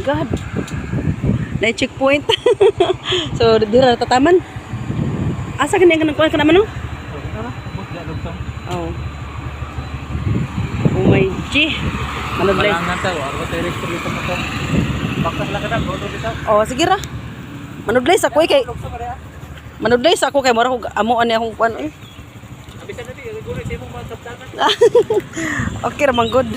God. Na checkpoint. So dira tataman. Asa kani ang kuan kana man, no? Oh. Oh my G. Manudlay. Malangan ta, wa tayo register dito mo to. Bakas lang ka na, go dito. Oh, sige ra. Manudlay sa ko eh, kay manudlay sa ako kay mura ko amo ani akong kuan eh. Bisan na di, siguro sa imong mga kaptanan. Okay ra man good.